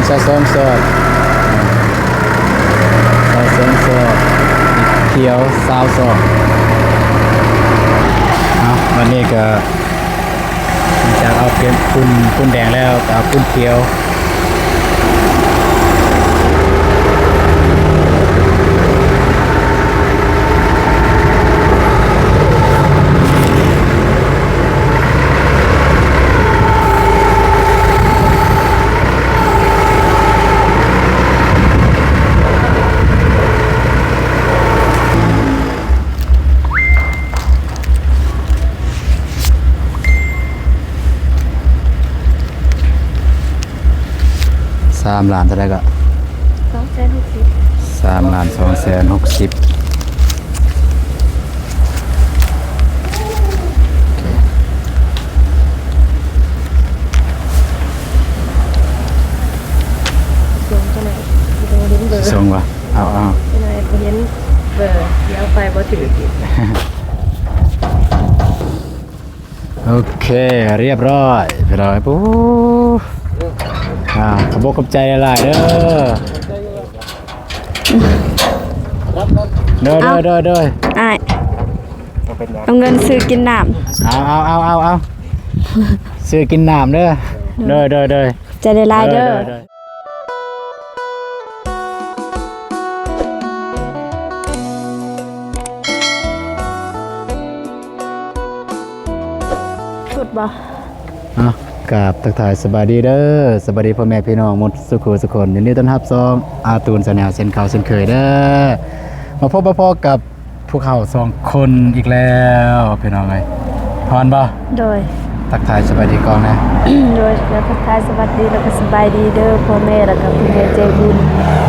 ຊາວສອງສອບ ຊາວສອງສອບ ຂຽວຊາວສອບ. ເອົາ ບັດນີ້ກໍ ຫຼັງຈາກເອົາເປັນປູນ ປູນແດງແລ້ວ ກໍເອົາປູນຂຽວ. ສາມລ້ານເທົ່າໃດກໍ? ສອງແສນຫົກສິບ. ສາມລ້ານສອງແສນຫົກສິບ. ສົ່ງບໍ່? ເອົາ ເອົາ ເຫັນເບີ ດຽວໄປບໍ່ຖືກອີກ. ໂອເຄ ຮຽບຮ້ອຍ ພີ່ນ້ອງ. ປູ ອ່າ ຂອບອົກຂອບໃຈຫຼາຍໆເດີ. ໂດຍ ເອົ້າ ໂດຍ ໂດຍ ໂດຍ. ອ້າຍ ເອົາເງິນຊື້ກິນນ້ຳ. ເອົາ ເອົາ ເອົາ ເອົາ ເອົາ ຊື້ກິນນ້ຳເດີ. ໂດຍ ໂດຍ ໂດຍ ໂດຍ. ໃຈຫຼາຍໆເດີ. ໂດຍ ໂດຍ ໂດຍ. ສຸດບໍ່? ອ່ະ ກາບທັກທາຍສະບາຍດີເດີ ສະບາຍດີພໍ່ແມ່ພີ່ນ້ອງໝົດສູ່ຄູ່ສູ່ຄົນ. ຍິນດີຕ້ອນຮັບຊ່ອງອາຕູນແຊນແນວເຊັ່ນເກົ່າເຊັ່ນເຄີຍເດີ. ມາພົບມາພໍ້ກັບ ພວກເຮົາສອງຄົນອີກແລ້ວພີ່ນ້ອງເອີຍ. ຮອນບໍ່? ໂດຍ. ທັກທາຍສະບາຍດີກ່ອນນະ. ໂດຍ ແລ້ວທັກທາຍສະຫວັດດີ ແລ້ວກໍສະບາຍດີເດີພໍ່ແມ່ ແລ້ວກໍຜູ້ໃຫຍ່ໃຈບຸນ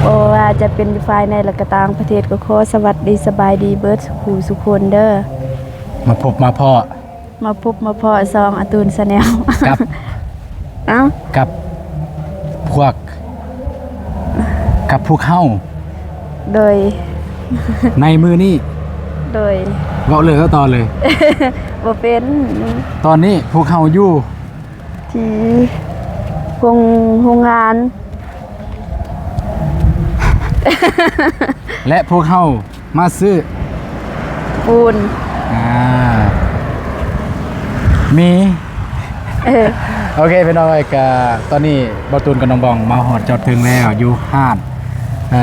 ບໍ່ວ່າຈະເປັນຢູ່ຝ່າຍໃນ ແລ້ວກໍຕ່າງປະເທດ ກໍຂໍສະຫວັດດີສະບາຍດີເບິດສູ່ຄູ່ສູ່ຄົນເດີ. ມາພົບມາພໍ້ ມາພົບມາພໍ້ຊ່ອງອາຕູນແຊນແນວ ກັບ ເອົ້າ ກັບພວກ ກັບພວກເຮົາ ໂດຍ ໃນມື້ນີ້ ໂດຍ ເວົ້າເລີຍ ເວົ້າຕໍ່ເລີຍ ບໍ່ເປັນ. ຕອນນີ້ພວກເຮົາຢູ່ທີ່ໂຮງ ໂຮງງານ ແລະ ພວກເຮົາ ມາຊື້ປູນ ອ່າ ມີ ເອີ ໂອເຄ ພີ່ນ້ອງເອີຍ ກະຕອນນີ້ບ່າວຕູນກັບນ້ອງບອງມາຮອດຈອດເຖິງແລ້ວ ຢູ່ຮ້ານ ເອີ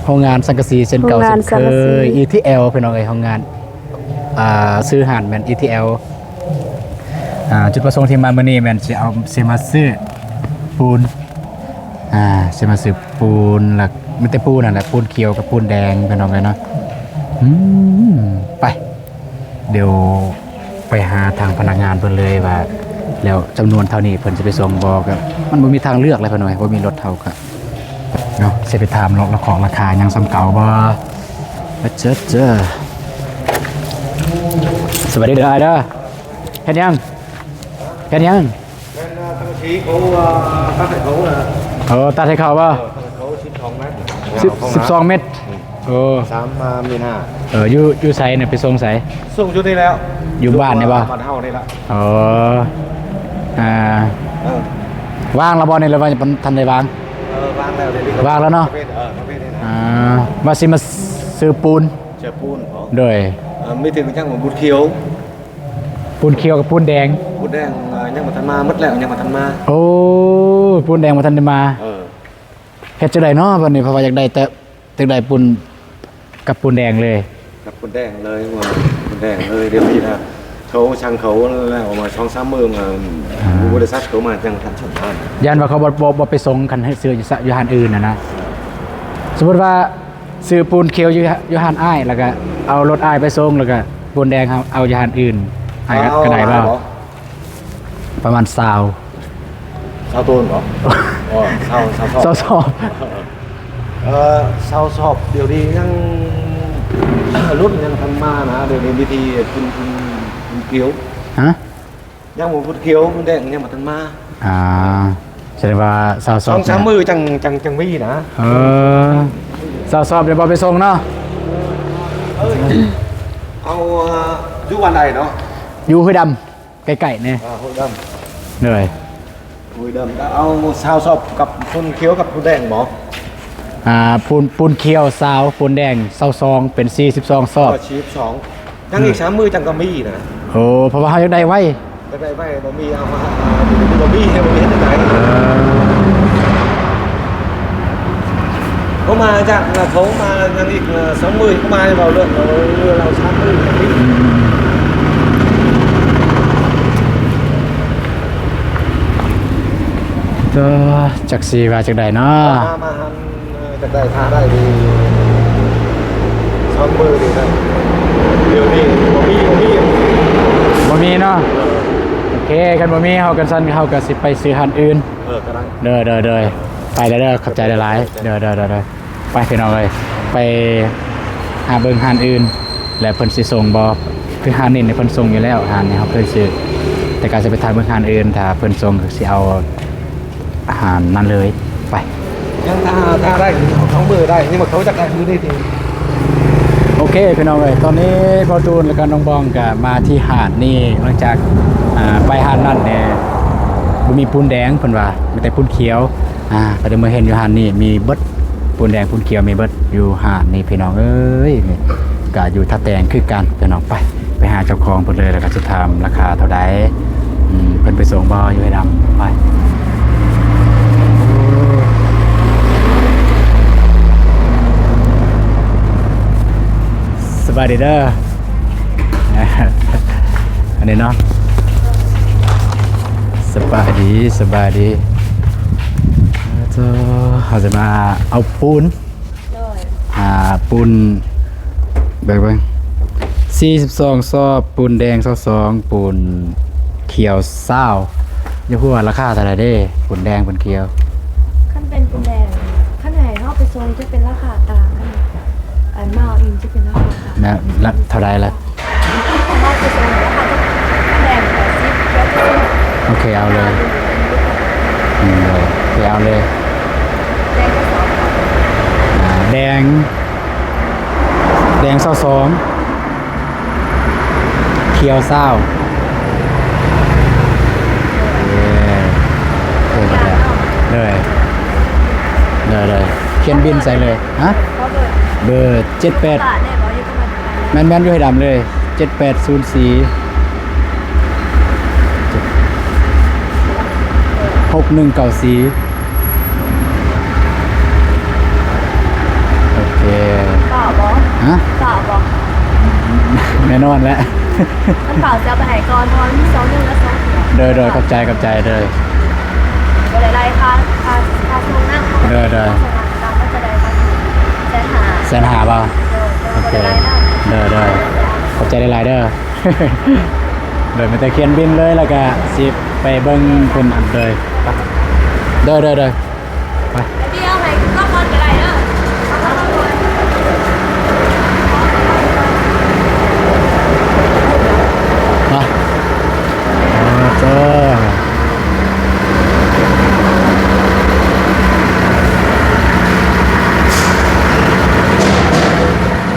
ໂຮງງານສັງກະສີເຊັ່ນເກົ່າເຊັ່ນເຄີຍ ອີທີແອວ ພີ່ນ້ອງເອີຍ ໂຮງງານ ອ່າ ຊື່ຮ້ານແມ່ນ ອີທີແອວ. ອ່າ ຈຸດປະສົງທີ່ມາມື້ນີ້ແມ່ນຊິເອົາ ຊິມາຊື້ປູນ ອ່າ ຊິມາຊື້ປູນ ແລ້ວມີແຕ່ປູນນັ້ນແຫຼະ ປູນຂຽວກັບປູນແດງ ພີ່ນ້ອງເອີຍເນາະ. ອືມ ໄປ ດຽວໄປຫາທາງພະນັກງານເພິ່ນເລີຍວ່າ ແລ້ວຈຳນວນເທົ່ານີ້ເພິ່ນຊິໄປສົ່ງບໍ່ ກໍມັນບໍ່ມີທາງເລືອກແລ້ວ ພີ່ນ້ອງເອີຍ ບໍ່ມີລົດເຮົາກໍ ເນາະ ຊິໄປຖາມລອກລະຄອກລາຄາຫຍັງສ່ຳເກົ່າບໍ່? ເຈີ ເຈີ ສະບາຍດີເດີອ້າຍເດີ. ເຮັດຫຍັງ? ເຮັດຫຍັງ? ແມ່ນ ອ່າ ສັງກະສີເຂົາ ອ່າ ຕັດໃຫ້ເຂົານະ. ໂອ້ ຕັດໃຫ້ເຂົາບໍ່? ເອີ ຕັດໃຫ້ເຂົາສິບສອງແມັດ. ສິບ ສິບສອງແມັດ. ອືມ. ໂອ້ ສາມ ອ່າ ມີນາ. ເອີ ຢູ່ ຢູ່ໃສນີ້? ໄປສົ່ງໃສ? ສົ່ງຢູ່ນີ້ແລ້ວ. ຢູ່ບ້ານນີ້ບໍ່? ບ້ານເຮົານີ້ລະ. ອໍ ອ່າ ເອີ ວາງແລ້ວບໍ່ນີ້ ຫຼືວ່າຍັງບໍ່ທັນໄດ້ວາງ? ເອີ ວາງແລ້ວ ວາງແລ້ວເນາະ. ເອີ ປະເພດນີ້ນະ. ອ່າ ວ່າຊິມາຊື້ປູນ. ຊື້ປູນບໍ? ໂດຍ. ເອີ ມີແຕ່ຍັງບໍ່ ປູນຂຽວ ປູນຂຽວກັບປູນແດງ. ປູນແດງ ເອີ ຍັງບໍ່ທັນມາ ໝົດແລ້ວ ຍັງບໍ່ທັນມາ. ໂອ້ ປູນແດງບໍ່ທັນໄດ້ມາ. ເອີ ເຮັດຈັ່ງໃດເນາະບັດນີ້ ເພາະວ່າຢາກໄດ້ແຕ່ ຈັ່ງໃດ ປູນກັບປູນແດງເລີຍ. ກັບປູນແດງເລີຍ ວ່າປູນແດງເລີຍ. ດຽວນີ້ນະ ເຂົາສັ່ງເຂົາແລ້ວ ປະມານສອງສາມມື້ ມາ ອ່າ ບໍລິສັດເຂົາມາຈັ່ງທັນສົມທານ. ຢ້ານວ່າເຂົາບໍ່ ບໍ່ ບໍ່ໄປສົ່ງ ຄັນໃຫ້ຊື້ຢູ່ ຢູ່ຮ້ານອື່ນນະນະ. ສົມມຸດວ່າຊື້ປູນຂຽວຢູ່ ຢູ່ຮ້ານອ້າຍ ແລ້ວກະເອົາລົດອ້າຍໄປສົ່ງ ແລ້ວກະປູນແດງເຮົາເອົາຢູ່ຮ້ານອື່ນ ອ້າຍກໍ ເອົາ ກໍໄດ້ບໍ່? ປະມານຊາວ ຊາວໂຕນບໍ? ອໍ ຊາວ ຊາວຊອບ ຊາວຊອບ. ເອີ ຊາວຊອບ ດຽວນີ້ຍັງ ລົດຍັງທັນມານະ. ດຽວນີ້ມີແຕ່ປູນ ປູນ ປູນຂຽວ. ຮະ? ຍັງບໍ່ ປູນຂຽວ ປູນແດງຍັງບໍ່ທັນມາ. ອ່າ ສະແດງວ່າຊາວຊອບ ສອງສາມມື້ຈັ່ງ ຈັ່ງ ຈັ່ງມີນະ. ເອີ ຊາວຊອບດຽວບໍ່ໄປສົ່ງເນາະ. ເອີ ເອົາ ຢູ່ບ້ານໃດເນາະ? ຢູ່ຫ້ວຍດຳ. ໃກ້ໆນີ້ ອ່າ ໂຫດຳ ໂດຍ. ໂອ້ຍ ເດີມ ເອົາຊາວສອບກັບປູນຂຽວກັບປູນແດງບໍ? ອ່າ ປູນ ປູນຂຽວຊາວ ປູນແດງຊາວສອງ ເປັນສີ່ສິບສອງສອບ. ສີ່ສິບສອງ ຍັງອີກສາມມື້ຈັ່ງກະມີນະ. ໂອ້ ເພາະວ່າເຮົາຢາກໄດ້ໄວ. ຢາກໄດ້ໄວ ບໍ່ມີເອົາມາ ບໍ່ມີ ບໍ່ມີເຮັດຈັ່ງໃດ. ເອີ ເຂົາມາຈາກ ເຂົາມາຍັງອີກສອງມື້ ເຂົາມາເວົ້າເລື່ອງ ເອີ ເລື່ອງເຮົາສາມມື້. ອືມ ເອີ ຈັກຊິວ່າຈັ່ງໃດເນາະ. ມາ ມາ ເອີ ຢາກໄດ້ ຖ້າໄດ້ດີ ສອງມື້ນີ້ນະ. ດຽວນີ້ບໍ່ມີ ບໍ່ມີ ບໍ່ມີເນາະ. ເອີ ໂອເຄ ຄັນບໍ່ມີ ເຮົາກັນຊັ້ນ ເຮົາກໍຊິໄປຊື້ຮ້ານອື່ນ. ເອີ ກໍໄດ້. ໂດຍ ໂດຍ ໂດຍ ໄປແລ້ວເດີ ຂອບໃຈຫຼາຍໆ. ໂດຍ ໂດຍ ໂດຍ ໂດຍ. ໄປພີ່ນ້ອງເອີຍ ໄປຫາເບິ່ງຮ້ານອື່ນ ແລະ ເພິ່ນຊິສົ່ງບໍ່? ຄືຮ້ານນີ້ເພິ່ນສົ່ງຢູ່ແລ້ວ ຮ້ານນີ້ເຮົາເຄີຍຊື້ ແຕ່ກໍຊິໄປຖາມເບິ່ງຮ້ານອື່ນ ຖ້າເພິ່ນສົ່ງກໍຊິເອົາ ອາຫານນັ້ນເລີຍ. ໄປ ຍັງຖ້າ ຖ້າໄດ້ສອງມື້ໄດ້ ຍັງວ່າເຂົາຈະໄດ້ມື້ນີ້ຕິ. ໂອເຄພີ່ນ້ອງເອີຍ ຕອນນີ້ບ່າວຕູນ ແລ້ວກໍນ້ອງບອງກໍມາທີ່ຮ້ານນີ້ ຫຼັງຈາກ ອ່າ ໄປຮ້ານນັ້ນແດ່ ບໍ່ມີປູນແດງເພິ່ນວ່າ ມີແຕ່ປູນຂຽວ. ອ່າ ກໍໄດ້ມາເຫັນຢູ່ຮ້ານນີ້ມີເບິດ ປູນແດງປູນຂຽວມີເບິດຢູ່ຮ້ານນີ້ພີ່ນ້ອງເອີຍ. ນີ້ກໍຢູ່ທ່າແຕງຄືກັນພີ່ນ້ອງ. ໄປ ໄປຫາເຈົ້າຂອງເພິ່ນເລີຍ ແລ້ວກໍຊິຖາມລາຄາເທົ່າໃດ. ອືມ ເພິ່ນໄປສົ່ງບໍ່ຢູ່ໃຫ້ດຳ. ໄປ ສະບາຍດີເດີ ອັນນີ້ເນາະ. ສະບາຍດີ ສະບາຍດີ. ເອີ ເຮົາຈະມາເອົາປູນ ໂດຍ ອ່າ ປູນ ເບິ່ງ ເບິ່ງ ສີ່ສິບສອງສອບ ປູນແດງຊາວສອງ ປູນຂຽວຊາວ. ຢາກຮູ້ວ່າລາຄາເທົ່າໃດເດ້ ປູນແດງ ປູນຂຽວ? ຄັນເປັນປູນແດງ ຄັນໃຫ້ເຮົາໄປສົ່ງຈະເປັນລາຄາຕ່າງ ອັນມາເອົາເອງຈະເປັນລາຄາຕ່າງ. ແລ້ວ ແລ້ວເທົ່າໃດລະ? ໂອເຄ ເອົາເລີຍ. ອືມ ໂອເຄ ເອົາເລີຍ. ແດງ ແດງຊາວສອງ ຂຽວຊາວ. ໂອເຄ ໂອເຄ ເລີຍ ເລີຍ ເລີຍ. ຂຽນບິນໃສ່ເລີຍ. ຮະ? ເບີເຈັດແປດ ແມ່ນໆ ຢູ່ໃຫ້ດຳເລີຍ ເຈັດແປດສູນສີ່ ຫົກໜຶ່ງເກົ້າສີ່. ໂອເຄ ຝາກບໍ່? ຮະ? ຝາກບໍ່? ແນ່ນອນແຫຼະ ຄັນຝາກຈະເອົາໄປໃຫ້ກ່ອນ ເພາະວ່າມີສອງໜຶ່ງ ແລະ ສອງ ໂດຍ ໂດຍ ຂອບໃຈ ຂອບໃຈ ໂດຍ ບໍ່ໄດ້ໄລ່ຄ່າ ຄ່າ ຄ່າສົ່ງນຳ. ໂດຍ ໂດຍ ຄ່າສົ່ງນຳ ມັນຈະໄດ້ຄ່າ ແສນຫ້າ ແສນຫ້າບໍ່? ໂດຍ ໂດຍ ບໍ່ໄດ້ໄລ່ນຳ. ໂດຍ ໂດຍ ຂອບໃຈຫຼາຍໆ ເດີ ໂດຍ ມີແຕ່ຂຽນບິນເລີຍ ແລ້ວກະຊິໄປເບິ່ງເພິ່ນ ໂດຍ ໂດຍ ໂດຍ ໂດຍ ໄປ ໄປ ເອົາໃຫ້ກ່ອນກໍໄດ້ເດີ ມາ ໂອ້ ເຈົ້າ.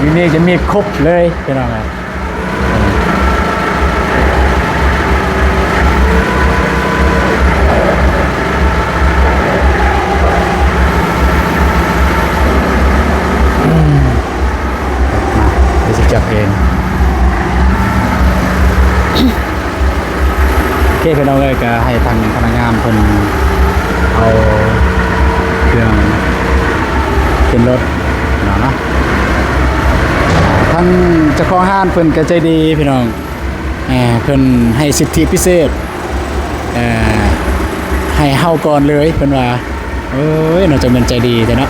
ຢູ່ນີ້ຈະມີຄົບເລີຍພີ່ນ້ອງ. ອືມ ມາ ດຽວຊິຈັບເອງ. ໂອເຄ ພີ່ນ້ອງເອີຍ ກໍໃຫ້ທາງພະນັກງານເພິ່ນເອົາເຄື່ອງຂຶ້ນລົດເນາະ. ທາງເຈົ້າຂອງຮ້ານເພິ່ນກໍໃຈດີພີ່ນ້ອງ ເພິ່ນໃຫ້ສິດທິພິເສດ ໃຫ້ເຮົາກ່ອນເລີຍ ເພິ່ນວ່າ. ເອີຍ ເນາະ ຈັ່ງແມ່ນໃຈດີແທ້ເນາະ.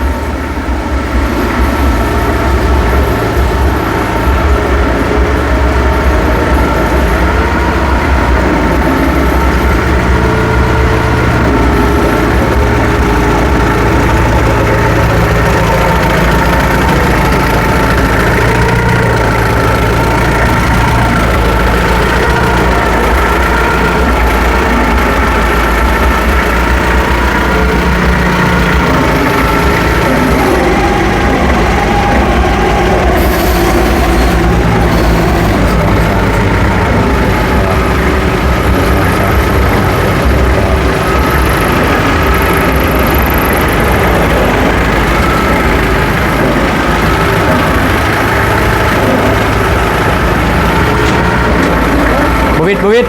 ວິດ ບໍ່ວິດ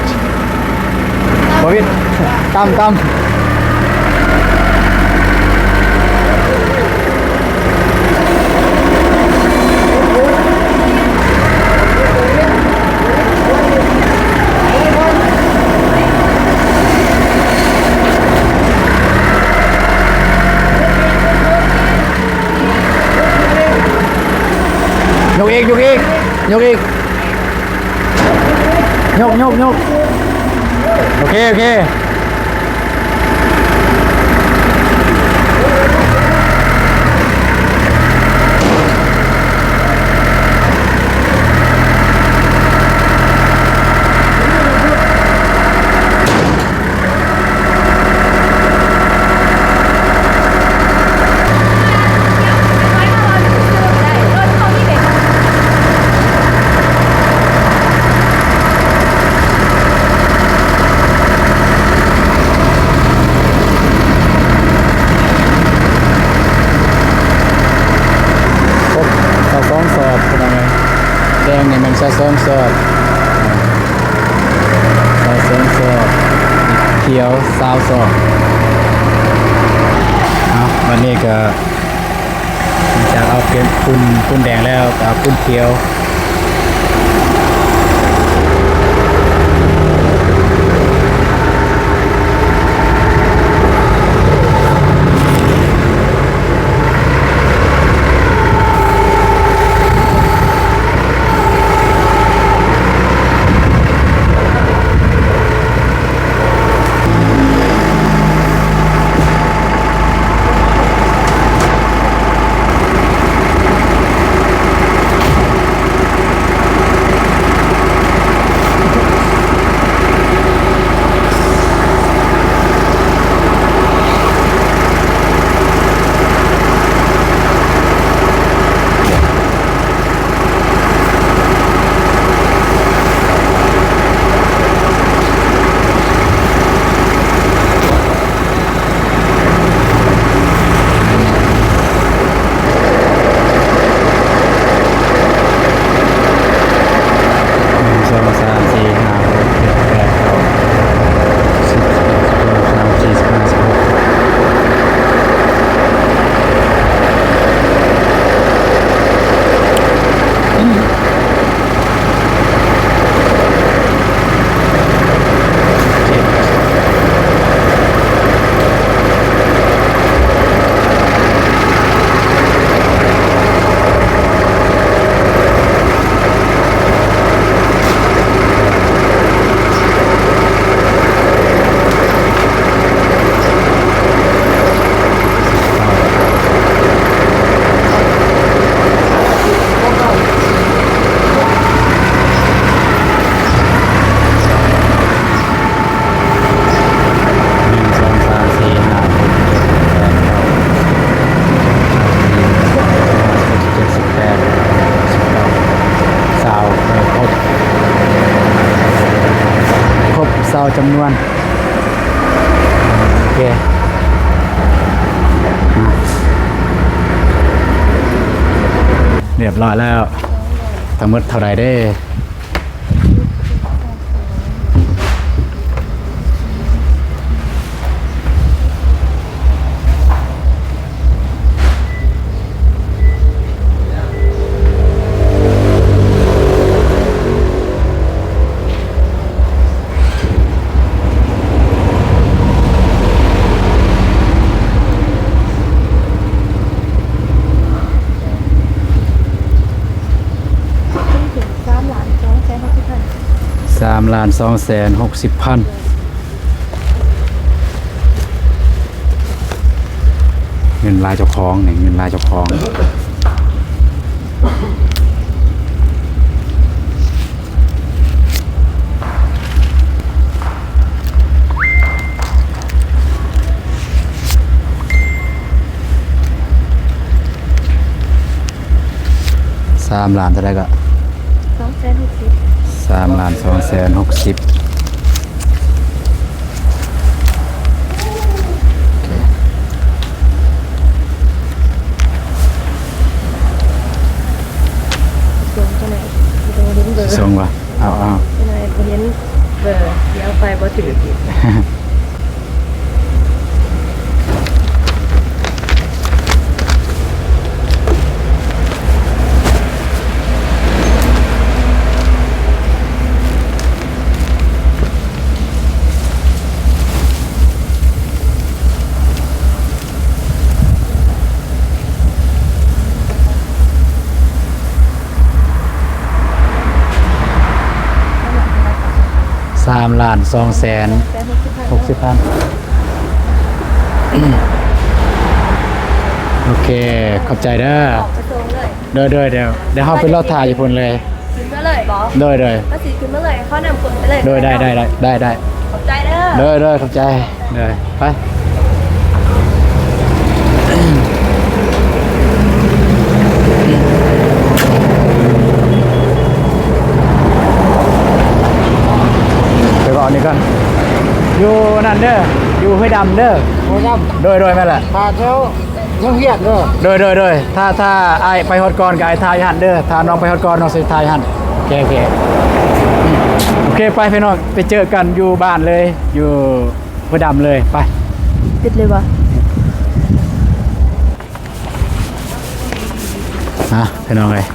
ບໍ່ວິດ ຕ່ຳ ຕ່ຳ ຍົກອີກ ຍົກອີກ ຍົກອີກ. ຍົກ ຍົກ ຍົກ ໂອເຄ ໂອເຄ. ຄົບຊາວສອງສອບ ພີ່ນ້ອງເອີຍ. ແດງນີ້ແມ່ນຊາວສອງສອບ ຊາວສອງສອບ ຂຽວຊາວສອບ. ເອົາ ບັດນີ້ກໍ ຫຼັງຈາກເອົາເປັນປູນ ປູນແດງແລ້ວ ກໍເອົາປູນຂຽວ. ໜຶ່ງ ສອງ ສາມ ສີ່ ຫ້າ ຫົກ ເຈັດ ແປດ ເກົ້າ ສິບ ສິບເອັດ ສິບສອງ ສິບສາມ ສິບສີ່ ສິບຫ້າ ສິບຫົກ. ໜຶ່ງ ສອງ ສາມ ສີ່ ຫ້າ ຫົກ ເຈັດ ແປດ ເກົ້າ ສິບ ສິບເອັດ ສິບສອງ ສິບສາມ ສິບສີ່ ສິບຫ້າ ສິບຫົກ ສິບເຈັດ ສິບແປດ ສິບເກົ້າ ຊາວ ເອີ ຄົບ ຄົບຊາວຈຳນວນ. ໂອເຄ ຮຽບຮ້ອຍແລ້ວ. ທັງໝົດເທົ່າໃດເດ້? ສາມລ້ານສອງແສນຫົກສິບພັນ ສາມລ້ານສອງແສນຫົກສິບພັນ. ເງິນລາຍເຈົ້າຂອງນີ້ ເງິນລາຍເຈົ້າຂອງ. ສາມລ້ານເທົ່າໃດກໍ? ສອງແສນຫົກສິບ ສາມລ້ານສອງແສນຫົກສິບ. ໂອເຄ ສົ່ງຈັ່ງໃດ? ບໍ່ເຫັນເບີ ສົ່ງວະ? ເອົາ ເອົາ ຈັ່ງໃດບໍ່ເຫັນ? ດຽວໄປບໍ່ຖືກອີກ. ສາມລ້ານສອງແສນຫົກສິບພັນ. ໂອເຄ ຂອບໃຈເດີ. ອອກໄປສົ່ງເລີຍ. ໂດຍ ໂດຍ ດຽວ ດຽວເຮົາໄປລໍຖ້າຢູ່ພຸ້ນເລີຍ. ຂຶ້ນມາເລີຍບໍ? ໂດຍ ໂດຍ ກໍຊິຂຶ້ນມາເລີຍ ຂໍນຳຄົນໄປເລີຍ. ໂດຍ ໄດ້ ໄດ້ ໄດ້ ໄດ້ ໄດ້. ຂອບໃຈເດີ. ໂດຍ ໂດຍ ຂອບໃຈ. ໂດຍ ໄປ. ໄປເວົ້ານີ້ກ່ອນ. ຢູ່ນັ້ນເດີ ຢູ່ຫ້ວຍດຳເດີ. ຫ້ວຍດຳ. ໂດຍ ໂດຍ ແມ່ນແຫຼະ. ຖ້າແຖວ ຍັງຮຽນເດີ. ໂດຍ ໂດຍ ໂດຍ. ຖ້າ ຖ້າອ້າຍໄປຮອດກ່ອນ ກໍອ້າຍຖ້າຢູ່ຫັ້ນເດີ. ຖ້ານ້ອງໄປຮອດກ່ອນ ນ້ອງຊິຖ່າຍຢູ່ຫັ້ນ. ໂອເຄ ໂອເຄ. ໂອເຄ ໄປພີ່ນ້ອງ ໄປເຈີກັນຢູ່ບ້ານເລີຍ ຢູ່ຫ້ວຍດຳເລີຍ. ໄປ. ປິດເລີຍບໍ່? ມາພີ່ນ້ອງເອີຍ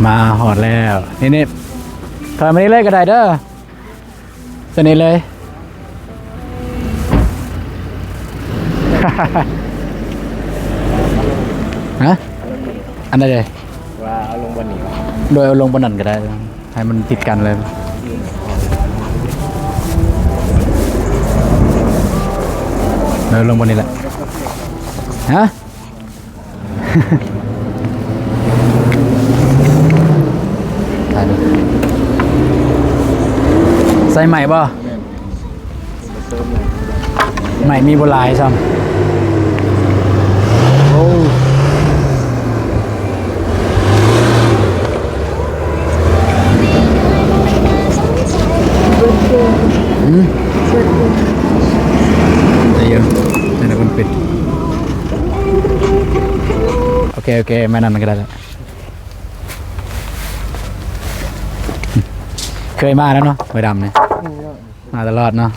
ມາຮອດແລ້ວ. ນີ້ໆ ຖອຍມານີ້ເລີຍກໍໄດ້ເດີ. ສະໜິດເລີຍ. ຮະ? ອັນໃດເດ? ວ່າເອົາລົງບ່ອນນີ້. ໂດຍ ເອົາລົງບ່ອນນັ້ນກໍໄດ້ ໃຫ້ມັນຕິດກັນເລີຍ. ເອົາລົງບ່ອນນີ້ແຫຼະ. ຮະ? ໃສ່ໄມ້ບໍ່? ແມ່ນ. ໄມ້ມີບໍ່ຫຼາຍຊ້ຳ. ໂອ້ ເບິດເລີຍ. ຫືມ? ເບິດເລີຍ. ໄດ້ຢູ່ ໃຫ້ນະຄົນປິດ. ໂອເຄ ໂອເຄ ມານັ້ນກໍໄດ້ລະ. ເຄີຍມາແລ້ວເນາະ ຫ້ວຍດຳນີ້. ອືມ ມາຕະຫຼອດເນາະ.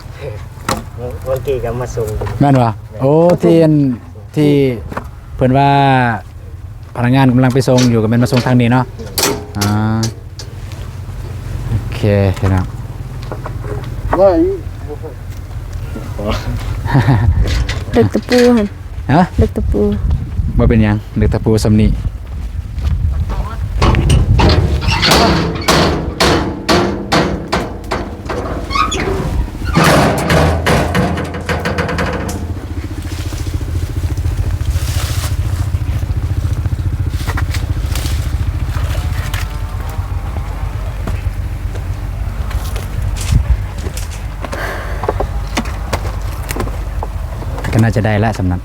ບາງ ບາງທີກໍມາສົ່ງ. ແມ່ນບໍ່? ແມ່ນ. ໂອ້ ທີ່ອັນ ທີ່ເພິ່ນວ່າພະນັກງານກຳລັງໄປສົ່ງຢູ່ ກໍແມ່ນມາສົ່ງທາງນີ້ເນາະ. ອືມ ອ່າ ໂອເຄ ພີ່ນ້ອງ. ວ່າຢູ່ ເດັກຕະປູຫັ້ນ. ຮະ? ເດັກຕະປູ. ບໍ່ເປັນຫຍັງ ເດັກຕະປູສ່ຳນີ້. ກໍໜ້າຈະໄດ້ລະສ່ຳນັ້ນ.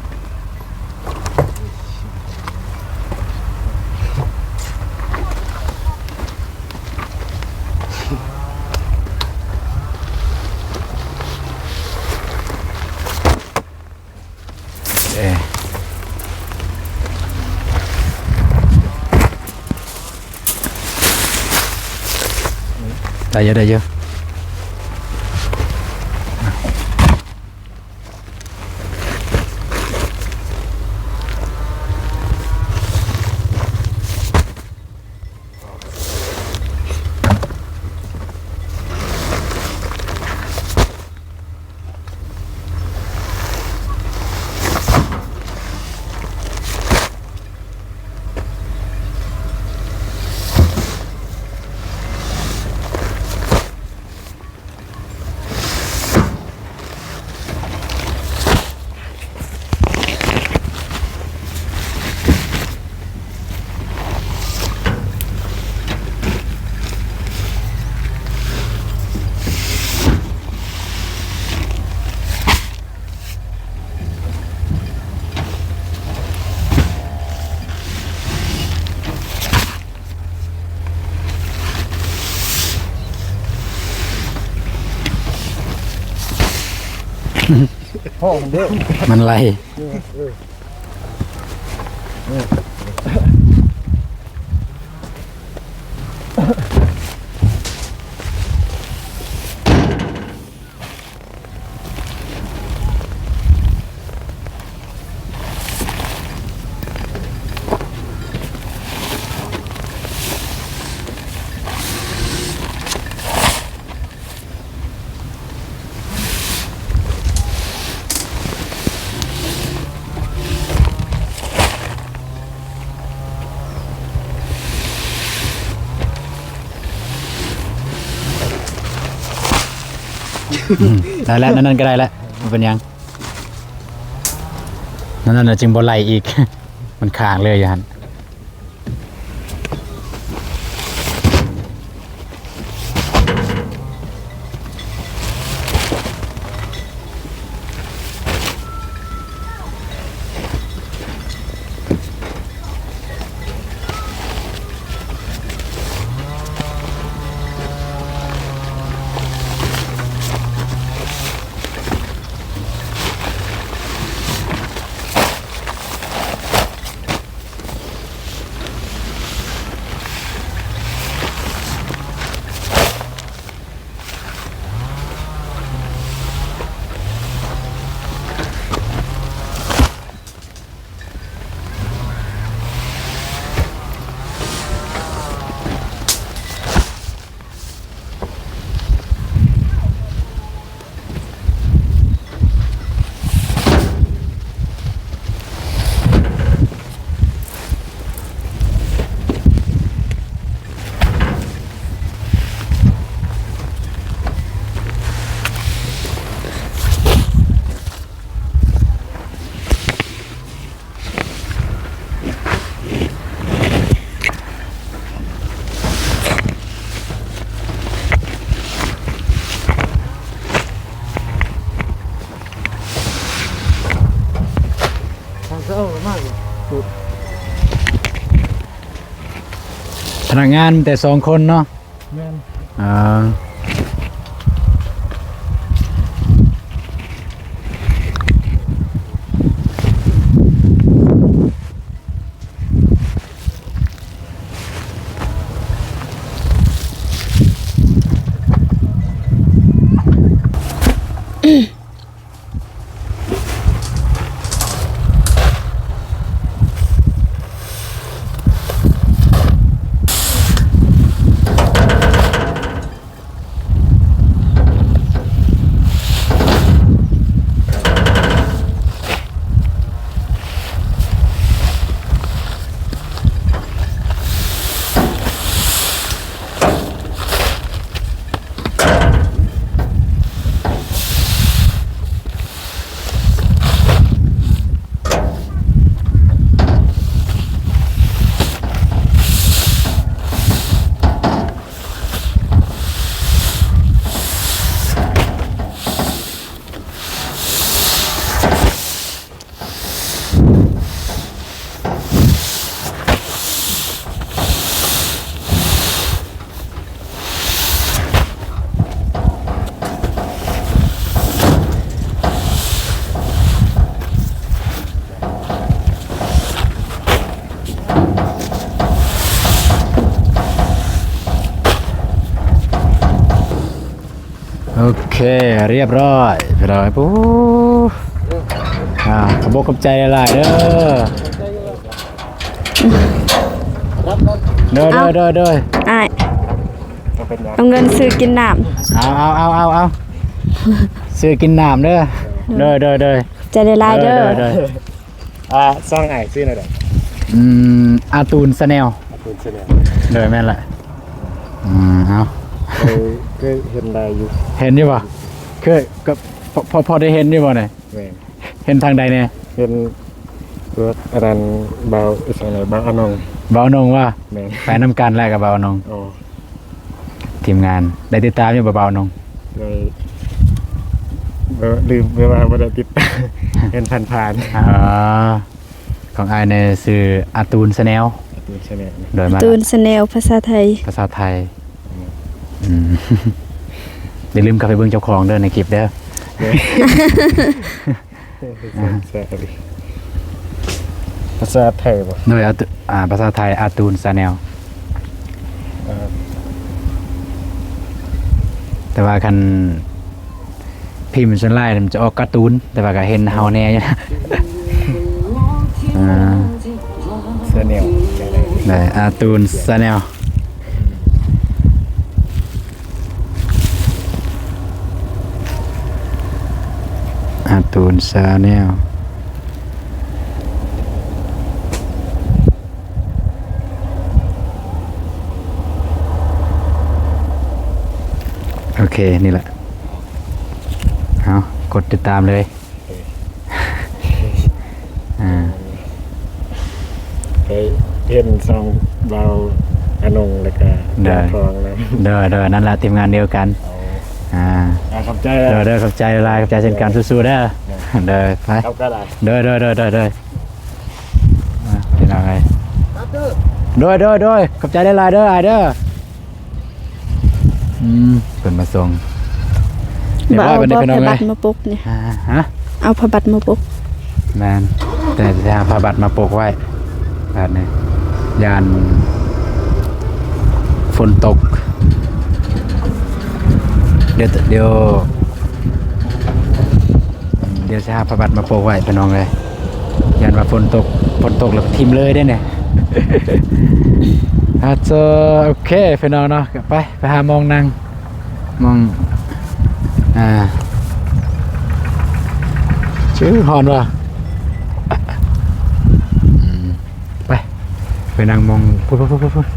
ເອີ ໄດ້ຢູ່ ໄດ້ຢູ່. ຫ້ອງເດີ້ ມັນໄຫຼ. ເອີ ເອີ ເອີ. ອືມ ໄດ້ແລ້ວ ນັ້ນກໍໄດ້ແລ້ວ ບໍ່ເປັນຫຍັງ ນັ້ນ ນັ້ນຈຶ່ງບໍ່ໄຫຼອີກ ມັນຄ້າງເລີຍຢູ່ຫັ້ນ. ພະນັກງານມີແຕ່ສອງຄົນເນາະ. ແມ່ນ ອ່າ. ໂອເຄ ຮຽບຮ້ອຍ ພີ່ນ້ອງ. ໂອ້ ອ່າ ຂອບອົກຂອບໃຈຫຼາຍໆເດີ. ໂດຍ ເອົາ ໂດຍ ໂດຍ ໂດຍ. ອ້າຍ ເອົາເງິນຊື້ກິນນ້ຳ. ເອົາ ເອົາ ເອົາ ເອົາ ເອົາ ຊື້ກິນນ້ຳເດີ. ໂດຍ ໂດຍ ໂດຍ ໂດຍ ຂອບໃຈຫຼາຍໆເດີ. ໂດຍ ໂດຍ ໂດຍ. ອ່າ ຊ່ອງອ້າຍຊື່ແນວໃດ? ອືມ ອາຕູນແຊນແນວ. ອາຕູນແຊນແນວ. ໂດຍ ແມ່ນລະ. ອືມ ເອົາ ເຄີຍ ເຄີຍເຫັນຫຼາຍຢູ່. ເຫັນຢູ່ບໍ່? ເຄີຍ ກໍພໍ ພໍ ພໍໄດ້ເຫັນຢູ່ບໍ່ນີ້? ແມ່ນ. ເຫັນທາງໃດແດ່? ເຫັນພວກອັນນັ້ນ ບ່າວ ອີ່ຫຍັງ ບ່າວອານົງ. ບ່າວອານົງວ່າ? ແມ່ນ. ໄປນຳກັນແຫຼະກັບບ່າວອານົງ. ອໍ ທີມງານໄດ້ຕິດຕາມຢູ່ບໍ່ ບ່າວອານົງ? ໄດ້ ບໍ່ ລືມ ແບບວ່າບໍ່ໄດ້ຕິດຕາມ ເຫັນຜ່ານໆ. ອໍ ຂອງອ້າຍນີ້ຊື່ອາຕູນແຊນແນວ. ອາຕູນແຊນແນວ. ໂດຍ ອາຕູນແຊນແນວ ພາສາໄທ. ພາສາໄທ. ອືມ ອືມ ຢ່າລືມກັບໄປເບິ່ງເຈົ້າຂອງເດີໃນຄລິບເດີ. ພາສາໄທບໍ່? ໂດຍ ອາຕູ ອ່າ ພາສາໄທ ອາຕູນແຊນແນວ. ເອີ ແຕ່ວ່າຄັນພິມສ່ວນຫຼາຍມັນຈະອອກກາຕູນ ແຕ່ວ່າກໍເຫັນເຮົາແດ່ຢູ່ນະ. ອ່າ ແຊນແນວ ໄດ້ ອາຕູນແຊນແນວ. ອາຕູນແຊນແນວ. ໂອເຄ ນີ້ແຫຼະ. ກົດຕິດຕາມເລີຍ. ໂອເຄ ອ່າ ໄປເຫັນຊ່ອງບ່າວອານົງ ແລ້ວກະ ໂດຍ ຢາກຟັງນຳ ໂດຍ ໂດຍ ນັ້ນລະ ທີມງານດຽວກັນ. ອໍ ອ່າ ອ່າ ຂອບໃຈ ໂດຍ ໂດຍ ຂອບໃຈຫຼາຍ ຂອບໃຈເຊັ່ນກັນ ໂດຍ ສູ້ໆເດີ. ໂດຍ ໂດຍ ໄປ ກັບກັນຫຼາຍ ໂດຍ ໂດຍ ໂດຍ ໂດຍ ໂດຍ. ອ່າ ພີ່ນ້ອງເອີຍ ໂດຍ ໂດຍ ໂດຍ ຂອບໃຈຫຼາຍໆເດີ ອ້າຍເດີ. ອືມ ເພິ່ນມາສົ່ງ ບໍ່ເອົາ ຮຽບຮ້ອຍ ບັດນີ້ ພີ່ນ້ອງເອີຍ ຜ້າບັດມາປົກນີ້ ອ່າ ຮະ ເອົາຜ້າບັດມາປົກ. ແມ່ນ ແຕ່ຊິຫາຜ້າບັດມາປົກໄວ້ ບາດນີ້ ຢ້ານຝົນຕົກ. ດຽວ ດຽວ ດຽວຊິຫາຜ້າບັດມາປົກໄວ້ ພີ່ນ້ອງເອີຍ. ຢ້ານວ່າຝົນຕົກ ຝົນຕົກແລ້ວກະຖິ້ມເລີຍເດ້ນີ້. ອາ ໂອເຄ ພີ່ນ້ອງເນາະ ກະໄປ ໄປຫາໝ່ອງນັ່ງ ໝ່ອງ ອ່າ ຊື່ ຮ້ອນວ່າ ອືມ ໄປ ໄປນັ່ງໝ່ອງ ພຸ້ນ ພຸ້ນ ພຸ້ນ ພຸ້ນ.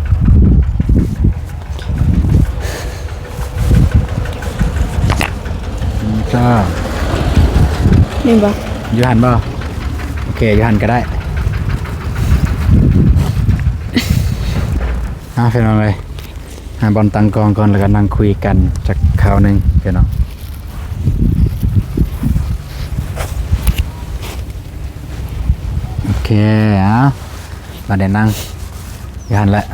ອືມ ຈ້າ ນີ້ບໍ່? ຢູ່ຫັ້ນບໍ່? ໂອເຄ ຢູ່ຫັ້ນກະໄດ້. ອ່າ ພີ່ນ້ອງເອີຍ ຫາບ່ອນຕັ້ງກ້ອງກ່ອນ ແລ້ວກະນັ່ງຄຸຍກັນຈັກຄາວໜຶ່ງ ພີ່ນ້ອງ. ໂອເຄ ອ່າ ບາດນີ້ນັ່ງຢູ່ຫັ້ນແຫຼະ.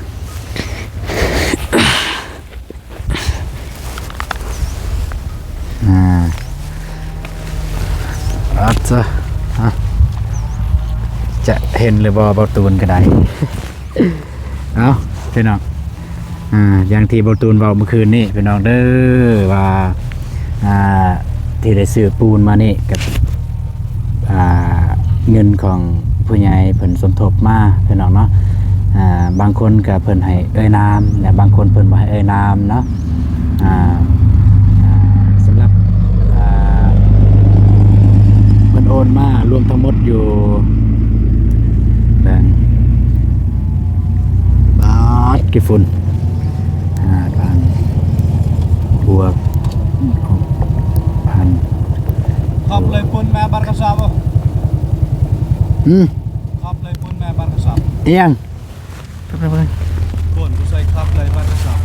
ອ່າ ອາດຈະ ອ່າ ຈະເຫັນຫຼືບໍ່ ເບົາຕູນກະໄດ້. ເອົ້າ ພີ່ນ້ອງ ອ່າ ຢ່າງທີ່ເບົາຕູນເວົ້າມື້ຄືນນີ້ ພີ່ນ້ອງເດີ ວ່າ ອ່າ ທີ່ໄດ້ຊື້ປູນມານີ້ກະ ອ່າ ເງິນຂອງຜູ້ໃຫຍ່ເພິ່ນສົມທົບມາ ພີ່ນ້ອງເນາະ. ອ່າ ບາງຄົນກະເພິ່ນໃຫ້ເອີ່ຍນາມ ແລະ ບາງຄົນເພິ່ນບໍ່ໃຫ້ເອີ່ຍນາມເນາະ. ອ່າ ອ່າ ສຳລັບ ອ່າ ເພິ່ນໂອນມາລວມທັງໝົດຢູ່ ແບງ ບາດ ກີ່ຝຸ່ນ ຫ້າພັນບວກ ຫົກພັນ. ຂັບເລີຍປຸ້ນແມ່ບາດກະສັບ. ອືມ ຂັບເລີຍປຸ້ນແມ່ບາດກະສັບ ອີ່ຫຍັງ? ປຸ້ນ ບໍ່ໃສ່ຂັບເລີຍບາດກະສັບ.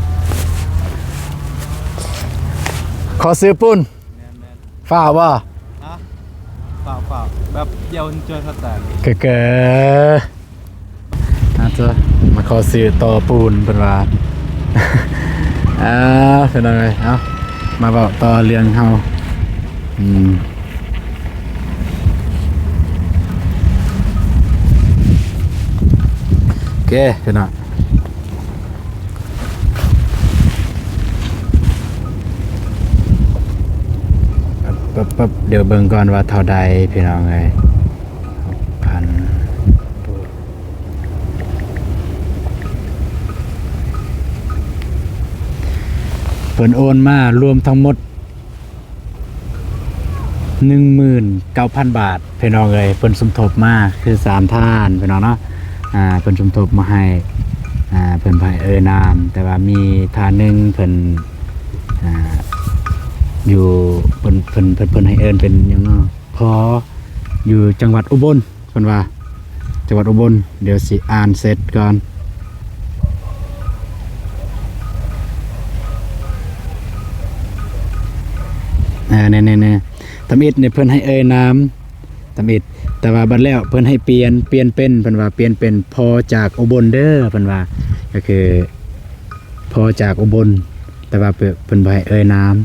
ຂໍຊື້ປຸ້ນ ແມ່ນໆ ຟ້າວບໍ່? ຮະ? ຟ້າວໆ ແບບດຽວເຈີຄັດແຕນ ເກີໆ. ອາ ໂຕ ມາຂໍຊື້ຕໍ່ປູນເພິ່ນວ່າ. ອ່າ ພີ່ນ້ອງເອີຍ ເອົາ ມາເວົ້າຕໍ່ເລື່ອງເຮົາ. ອືມ ໂອເຄ ພີ່ນ້ອງ ປັບໆ ດຽວເບິ່ງກ່ອນວ່າເທົ່າໃດ ພີ່ນ້ອງເອີຍ. ຫົກພັນ ເພິ່ນໂອນມາລວມທັງໝົດ ໜຶ່ງໝື່ນເກົ້າພັນບາດ ພີ່ນ້ອງເອີຍ. ເພິ່ນສົມທົບມາຄືສາມທ່ານ ພີ່ນ້ອງເນາະ. ອ່າ ເພິ່ນສົມທົບມາໃຫ້ ອ່າ ເພິ່ນບໍ່ໃຫ້ເອີ່ຍນາມ ແຕ່ວ່າມີທ່ານໜຶ່ງເພິ່ນ ອ່າ ຢູ່ ເພິ່ນ ເພິ່ນ ເພິ່ນ ເພິ່ນໃຫ້ເອີ້ນເປັນຫຍັງເນາະ ພໍ ຢູ່ຈັງຫວັດອຸບົນ ເພິ່ນວ່າ ຈັງຫວັດອຸບົນ. ດຽວຊິອ່ານເສັດກ່ອນ. ເອີ ແນ່ໆ ທຳອິດນີ້ເພິ່ນໃຫ້ເອີ່ຍນາມ ທຳອິດ ແຕ່ວ່າບັດແລ້ວເພິ່ນໃຫ້ປ່ຽນ ປ່ຽນເປັນ ເພິ່ນວ່າປ່ຽນເປັນ ພໍຈາກອຸບົນເດີ ເພິ່ນວ່າ ກະຄື ພໍຈາກອຸບົນ ແຕ່ວ່າເພິ່ນ ເພິ່ນບໍ່ໃຫ້ເອີ່ຍນາມ.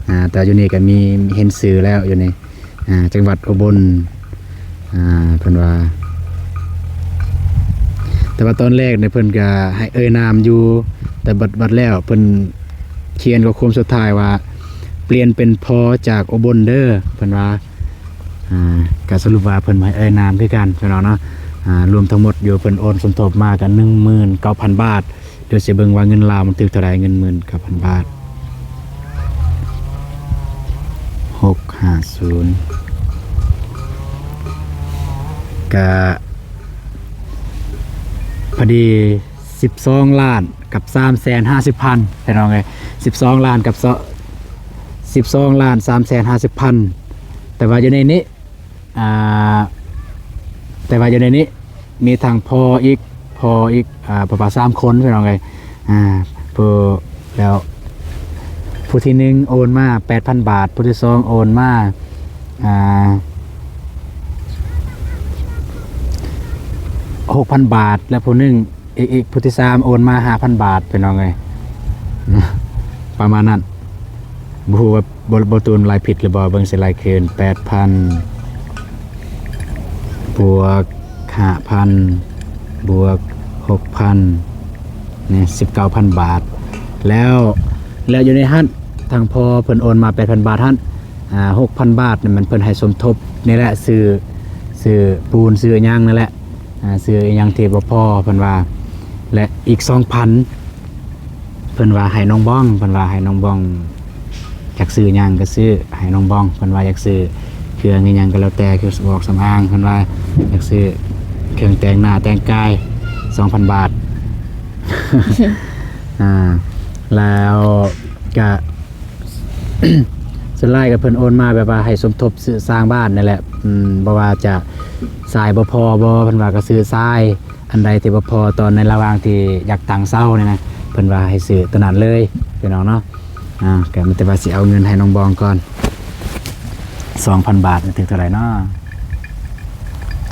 ອ່າ ແຕ່ຢູ່ນີ້ກະມີ ເຫັນຊື່ແລ້ວຢູ່ນີ້ ອ່າ ຈັງຫວັດອຸບົນ ອ່າ ເພິ່ນວ່າ. ແຕ່ວ່າຕອນແລກນີ້ເພິ່ນກະໃຫ້ເອີ່ຍນາມຢູ່ ແຕ່ບັດ ບັດແລ້ວເພິ່ນຂຽນຂໍ້ຄວາມສຸດທ້າຍວ່າ ປ່ຽນເປັນ ພໍຈາກອຸບົນເດີ ເພິ່ນວ່າ. ອ່າ ກະສະຫຼຸບວ່າເພິ່ນໃຫ້ເອີ່ຍນາມຄືກັນ ພີ່ນ້ອງເນາະ. ອ່າ ລວມທັງໝົດຢູ່ ເພິ່ນໂອນສົມທົບມາກະ ໜຶ່ງໝື່ນເກົ້າພັນບາດ. ດຽວຊິເບິ່ງວ່າເງິນລາວມັນຖືກເທົ່າໃດ ເງິນໜຶ່ງໝື່ນເກົ້າພັນບາດ. ຫົກຫ້າສູນ ກະພໍດີ ສິບສອງລ້ານກັບສາມແສນຫ້າສິບພັນ ພີ່ນ້ອງເອີຍ. ສິບສອງລ້ານກັບ ສິບສອງລ້ານສາມແສນຫ້າສິບພັນ ຕ່ວ່າຢູ່ໃນນີ້ ອ່າ ແຕ່ວ່າຢູ່ໃນນີ້ມີທັງພໍ່ອີກ ພໍ່ອີກ ອ່າ ພໍ່ປ້າສາມຄົນ ພີ່ນ້ອງເອີຍ. ອ່າ ຜູ້ ແລ້ວຜູ້ທີໜຶ່ງໂອນມາແປດພັນບາດ, ຜູ້ທີສອງໂອນມາ ອ່າ ຫົກພັນບາດ ແລະ ຜູ້ໜຶ່ງ ອີກ ອີກຜູ້ທີສາມໂອນມາຫ້າພັນບາດ ພີ່ນ້ອງເອີຍ ປະມານນັ້ນ. ບໍ່ຮູ້ວ່າ ບໍ່ ບໍ່ຕູນໄລ່ຜິດຫຼືບໍ່ ເບິ່ງຊິໄລ່ຄືນ ແປດພັນ ບວກ ຫ້າພັນ ບວກ ຫົກພັນ ນີ້ ສິບເກົ້າພັນບາດ. ແລ້ວ ແລ້ວຢູ່ໃນຫັ້ນ ທາງພໍ່ເພິ່ນໂອນມາແປດພັນບາດຫັ້ນ ອ່າ ຫົກພັນບາດນີ້ ມັນເພິ່ນໃຫ້ສົມທົບນີ້ແຫຼະ ຊື້ ຊື້ປູນ ຊື້ຫຍັງນັ້ນແຫຼະ ອ່າ ຊື້ອີ່ຫຍັງທີ່ບໍ່ພໍ ເພິ່ນວ່າ ແລະ ອີກສອງພັນ ເພິ່ນວ່າໃຫ້ນ້ອງບອງ ເພິ່ນວ່າໃຫ້ນ້ອງບອງ ຢາກຊື້ຫຍັງກໍຊື້ໃຫ້ນ້ອງບອງ. ເພິ່ນວ່າຢາກຊື້ເຄື່ອງອີ່ຫຍັງກໍແລ້ວແຕ່ ເຄື່ອງສຳອາງສຳອາງ ເພິ່ນວ່າຢາກຊື້ເຄື່ອງແຕ່ງໜ້າແຕ່ງກາຍ ສອງພັນບາດ ອ່າ ແລ້ວກະ ສ່ວນຫຼາຍກໍເພິ່ນໂອນມາແບບວ່າໃຫ້ສົມທົບຊື້ສ້າງບ້ານນັ້ນແຫຼະ. ອືມ ບໍ່ວ່າຈະຊາຍບໍ່ພໍບໍ່ ເພິ່ນວ່າກໍຊື້ຊາຍ ອັນໃດທີ່ບໍ່ພໍຕອນໃນລະຫວ່າງທີ່ຢາກຕັ້ງເສົານີ້ນະ ເພິ່ນວ່າໃຫ້ຊື້ຕົວນັ້ນເລີຍ ພີ່ນ້ອງເນາະ. ອ່າ ກໍມີແຕ່ວ່າຊິເອົາເງິນໃຫ້ນ້ອງບອງກ່ອນ ສອງພັນບາດ ຖືກເທົ່າໃດເນາະ?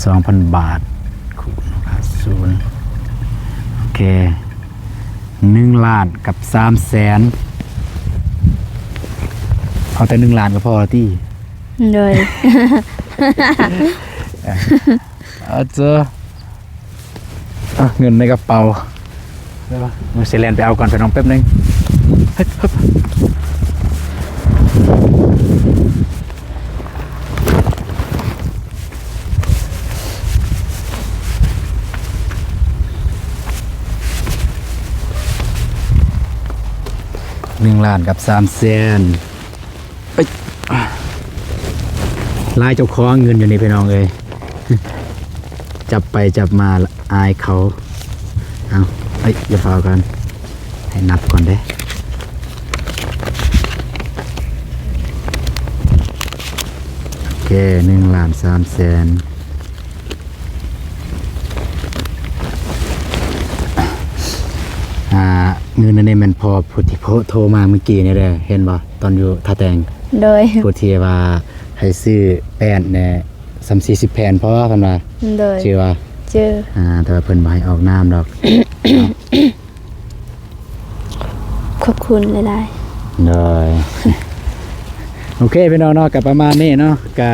ສອງພັນບາດ ຄູນ ຫາ ສູນ ໂອເຄ ໜຶ່ງລ້ານກັບສາມແສນ ເອົາແຕ່ໜຶ່ງລ້ານກໍພໍຕິ? ໂດຍ ອາເຈີ ອ່ະ ເງິນໃນກະເປົາ ດຽວ ເຮົາຊິແລ່ນໄປເອົາກ່ອນ ພີ່ນ້ອງ ແປັບໜຶ່ງ ຮຶບ ຮຶບ ໜຶ່ງລ້ານກັບສາມແສນ. ເອີຍ ຫຼາຍເຈົ້າຂອງເງິນຢູ່ນີ້ພີ່ນ້ອງເອີຍ ຈັບໄປຈັບມາອາຍເຂົາ. ເອົາ ເອີຍ ຢ່າຟ້າວກັນ ໃຫ້ນັບກ່ອນເດ້. ໂອເຄ ໜຶ່ງລ້ານສາມແສນ. ອ່າ ເງິນອັນນີ້ແມ່ນພໍ່ຜູ້ທີ່ໂທມາມື້ກີ້ນີ້ເດີ ເຫັນບໍ່ ຕອນຢູ່ທ່າແຕງ? ໂດຍ ຜູ້ທີ່ວ່າໃຫ້ຊື້ແປ້ນແດ່ ສາມສີ່ສິບແຜ່ນພໍ ເພິ່ນວ່າ. ໂດຍ ຊື່ວ່າ? ເຈີ ອ່າ ແຕ່ວ່າເພິ່ນບໍ່ໃຫ້ອອກນາມດອກ. ຂອບຄຸນຫຼາຍໆ. ໂດຍ ໂອເຄ ພີ່ນ້ອງເນາະ ກໍປະມານນີ້ເນາະ ກໍ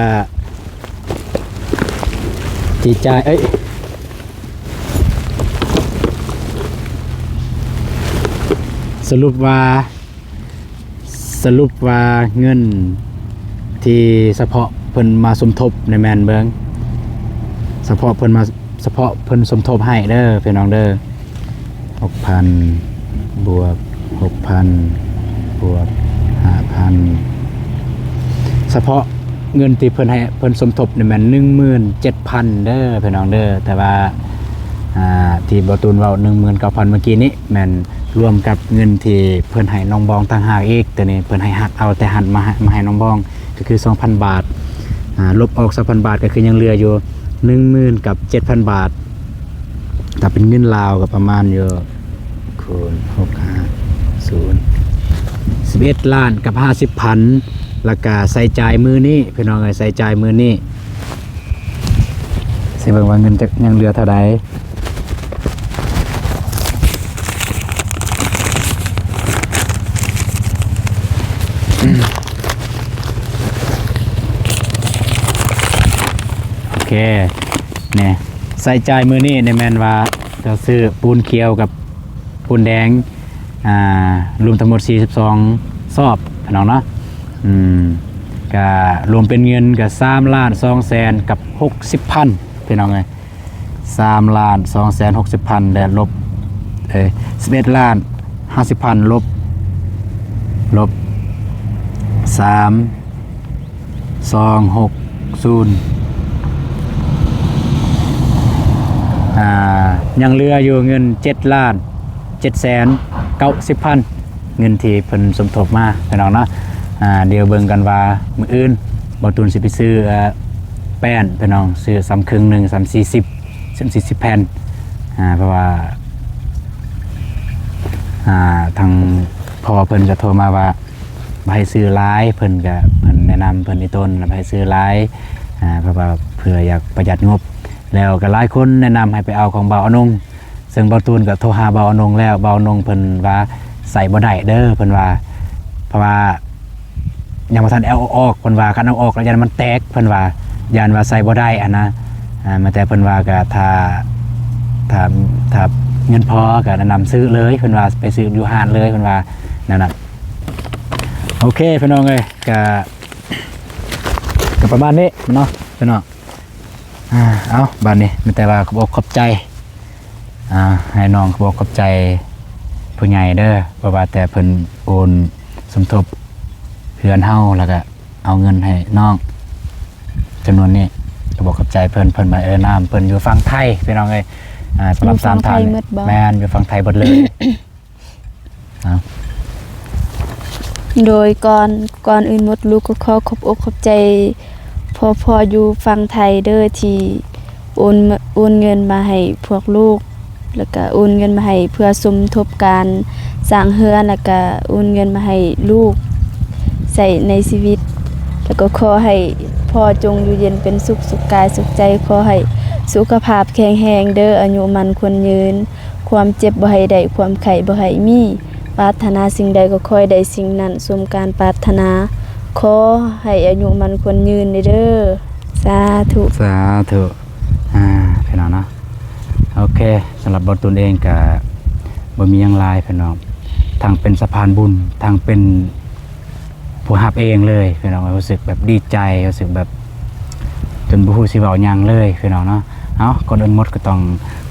ທີ່ຈ່າຍ ເອີຍ ສະຫຼຸບວ່າ ສະຫຼຸບວ່າເງິນທີ່ສະເພາະເພິ່ນມາສົມທົບໃນແມ່ນເບິ່ງ ສະເພາະເພິ່ນມາ ສະເພາະເພິ່ນສົມທົບໃຫ້ເດີພີ່ນ້ອງເດີ ຫົກພັນ ບວກ ຫົກພັນ ບວກ ຫ້າພັນ ສະເພາະເງິນທີ່ເພິ່ນໃຫ້ ເພິ່ນສົມທົບນີ້ແມ່ນໜຶ່ງໝື່ນເຈັດພັນເດີພີ່ນ້ອງເດີ. ແຕ່ວ່າ ອ່າ ທີ່ບໍ່ຕູນເວົ້າໜຶ່ງໝື່ນເກົ້າພັນເມື່ອກີ້ນີ້ ແມ່ນລວມກັບເງິນທີ່ເພິ່ນໃຫ້ນ້ອງບອງຕ່າງຫາກອີກ. ໂຕນີ້ເພິ່ນໃຫ້ຫັກເອົາແຕ່ຫັ້ນມາໃຫ້ ມາໃຫ້ນ້ອງບອງ ກໍຄືສອງພັນບາດ ອ່າ ລົບອອກສອງພັນບາດ ກໍຄືຍັງເຫຼືອຢູ່ໜຶ່ງໝື່ນກັບເຈັດພັນບາດ. ຖ້າເປັນເງິນລາວກໍປະມານຢູ່ ຄູນ ຫົກຫ້າສູນ ສິບເອັດລ້ານກັບຫ້າສິບພັນ. ແລ້ວກະໃຊ້ຈ່າຍມື້ນີ້ ພີ່ນ້ອງເອີຍ ໃຊ້ຈ່າຍມື້ນີ້ ຊິເບິ່ງວ່າເງິນຈະຍັງເຫຼືອເທົ່າໃດ. ໂອເຄ ນີ້ ໃຊ້ຈ່າຍມື້ນີ້ນີ້ແມ່ນວ່າຈະຊື້ປູນຂຽວກັບປູນແດງ ອ່າ ລວມທັງໝົດສີ່ສິບສອງຊອບພີ່ນ້ອງເນາະ. ອືມ ກະລວມເປັນເງິນກະສາມລ້ານສອງແສນກັບຫົກສິບພັນ ພີ່ນ້ອງເອີຍ. ສາມລ້ານສອງແສນຫົກສິບພັນ ແລະ ລົບ ເອີ ສິບເອັດລ້ານຫ້າສິບພັນ ລົບ ລົບ ສາມ ສອງ ຫົກ ສູນ ອ່າ ຍັງເຫຼືອຢູ່ເງິນເຈັດລ້ານເຈັດແສນເກົ້າສິບພັນ ເງິນທີ່ເພິ່ນສົມທົບມາ ພີ່ນ້ອງເນາະ. ອ່າ ດຽວເບິ່ງກັນວ່າມື້ອື່ນ ບ່າວຕູນຊິໄປຊື້ ເອີ ແປ້ນພີ່ນ້ອງ ຊື້ຊຳເຄິ່ງໜຶ່ງ ຊຳສີ່ສິບ ຊຳສີ່ສິບແຜ່ນ ອ່າ ເພາະວ່າ ອ່າ ທາງພໍ່ເພິ່ນກໍໂທມາວ່າບໍ່ໃຫ້ຊື້ຫຼາຍ ເພິ່ນກໍ ເພິ່ນແນະນຳ ເພິ່ນອີ່ຕົນວ່າບໍ່ໃຫ້ຊື້ຫຼາຍ ອ່າ ເພາະວ່າເພື່ອຢາກປະຢັດງົບ ແລ້ວກໍຫຼາຍຄົນແນະນຳໃຫ້ໄປເອົາຂອງບ່າວອານົງ ເຊິ່ງບ່າວຕູນກໍໂທຫາບ່າວອານົງແລ້ວ ບ່າວອານົງເພິ່ນວ່າໃຊ້ບໍ່ໄດ້ເດີ ເພິ່ນວ່າ ເພາະວ່າຍັງບໍ່ທັນເອົາອອກ ເພິ່ນວ່າ ຄັນເອົາອອກແລ້ວຢ້ານມັນແຕກ ເພິ່ນວ່າ ຢ້ານວ່າໃຊ້ບໍ່ໄດ້ຫັ້ນນະ ອ່າ ແມ່ນແຕ່ເພິ່ນວ່າກໍຖ້າ ຖ້າ ຖ້າເງິນພໍກໍແນະນຳຊື້ເລີຍ ເພິ່ນວ່າໄປຊື້ຢູ່ຮ້ານເລີຍ ເພິ່ນວ່າແນວນັ້ນ. ໂອເຄພີ່ນ້ອງເອີຍ ກໍ ກໍປະມານນີ້ເນາະພີ່ນ້ອງ. ອ່າ ເອົາ ບາດນີ້ມີແຕ່ວ່າຂອບອົກຂອບໃຈ ອ່າ ໃຫ້ນ້ອງຂອບອົກຂອບໃຈຜູ້ໃຫຍ່ເດີ ບໍ່ວ່າແຕ່ເພິ່ນໂອນສົມທົບເຮືອນເຮົາ ແລ້ວກະເອົາເງິນໃຫ້ນ້ອງຈຳນວນນີ້ ຂອບອົກຂອບໃຈເພິ່ນ ເພິ່ນມາເອີນາມ ເພິ່ນຢູ່ຝັ່ງໄທພີ່ນ້ອງເອີຍ. ອ່າ ສຳລັບສາມທ່ານ ຢູ່ຝັ່ງໄທໝົດບໍ່? ແມ່ນ ຢູ່ຝັ່ງໄທເບິດເລີຍ. ເອົາ ໂດຍກ່ອນ ກ່ອນອື່ນໝົດ ລູກກໍຂໍຂອບອົກຂອບໃຈພໍ່ ພໍ່ຢູ່ຝັ່ງໄທເດີ ທີ່ໂອນ ໂອນເງິນມາໃຫ້ພວກລູກ ແລ້ວກະໂອນເງິນມາໃຫ້ເພື່ອສົມທົບການສ້າງເຮືອນ ແລ້ວກະໂອນເງິນມາໃຫ້ລູກໃຊ້ໃນຊີວິດ ແລ້ວກໍຂໍໃຫ້ພໍ່ຈົ່ງຢູ່ເຢັນເປັນສຸກ ສຸກກາຍສຸກໃຈ ຂໍໃຫ້ສຸຂະພາບແຂງແຮງເດີ ອາຍຸໝັ້ນຂວັນຍືນ ຄວາມເຈັບບໍ່ໃຫ້ໄດ້ ຄວາມໄຂ້ບໍ່ໃຫ້ມີ ປາດຖະໜາສິ່ງໃດກໍຂໍໃຫ້ໄດ້ສິ່ງນັ້ນສົມການປາດຖະໜາ ຂໍໃຫ້ອາຍຸໝັ້ນຂວັນຍືນເດີ ສາທຸ ສາທຸ. ອ່າ ພີ່ນ້ອງເນາະ ໂອເຄ ສຳລັບບ່າວຕູນເອງກະບໍ່ມີຫຍັງຫຼາຍພີ່ນ້ອງ ທັງເປັນສະພານບຸນ ທັງເປັນ ຜູ້ຮັບເອງເລີຍພີ່ນ້ອງ ຮູ້ສຶກແບບດີໃຈ ຮູ້ສຶກແບບຈົນບໍ່ຮູ້ຊິເວົ້າຫຍັງເລີຍພີ່ນ້ອງເນາະ. ເອົາ ກ່ອນອື່ນໝົດກໍຕ້ອງ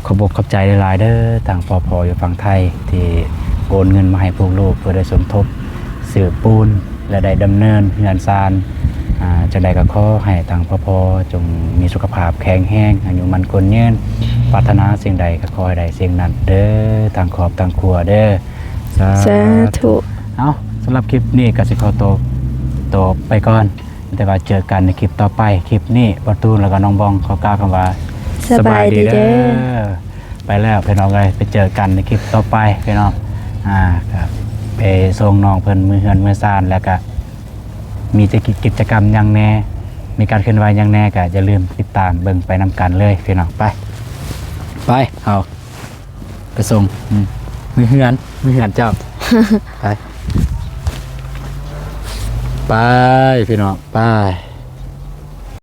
ຂອບອົກຂອບໃຈຫຼາຍໆເດີ ທາງພໍ່ ພໍ່ຢູ່ຝັ່ງໄທ ທີ່ໂອນເງິນມາໃຫ້ພວກລູກ ເພື່ອໄດ້ສົມທົບຊື້ປູນ ແລະ ໄດ້ດຳເນີນເຮືອນຊານ. ອ່າ ຈັ່ງໃດກໍຂໍໃຫ້ທາງພໍ່ ພໍ່ຈົ່ງມີສຸຂະພາບແຂງແຮງ ອາຍຸໝັ້ນຂວັນຍືນ ປາດຖະໜາສິ່ງໃດກໍຂໍໃຫ້ໄດ້ສິ່ງນັ້ນເດີ ທັງຄອບທັງຄົວເດີ. ສາ ສາທຸ ທຸ. ເອົາ ສຳລັບຄລິບນີ້ກໍຊິຂໍຕົວ ຕົວໄປກ່ອນ ແຕ່ວ່າເຈີກັນໃນຄລິບຕໍ່ໄປ. ຄລິບນີ້ບ່າວຕູນ ແລ້ວກໍນ້ອງບອງຂໍກ່າວຄຳວ່າ ສະບາຍດີເດີ ສະບາຍດີເດີ. ໄປແລ້ວພີ່ນ້ອງເອີຍ ໄປເຈີກັນໃນຄລິບຕໍ່ໄປພີ່ນ້ອງ. ອ່າ ກໍໄປສົ່ງນ້ອງເພິ່ນມືເຮືອນມືຊານ ແລ້ວກໍມີກິດຈະກຳຫຍັງແດ່ ມີການເຄື່ອນໄຫວຫຍັງແດ່ ກໍຢ່າລືມຕິດຕາມເບິ່ງໄປນຳກັນເລີຍພີ່ນ້ອງ. ໄປ ໄປ ເຮົາ ໄປສົ່ງ ອືມ ມືເຮືອນ ມືເຮືອນເຈົ້າ. ໄປ ໄປພີ່ນ້ອງ ໄປ.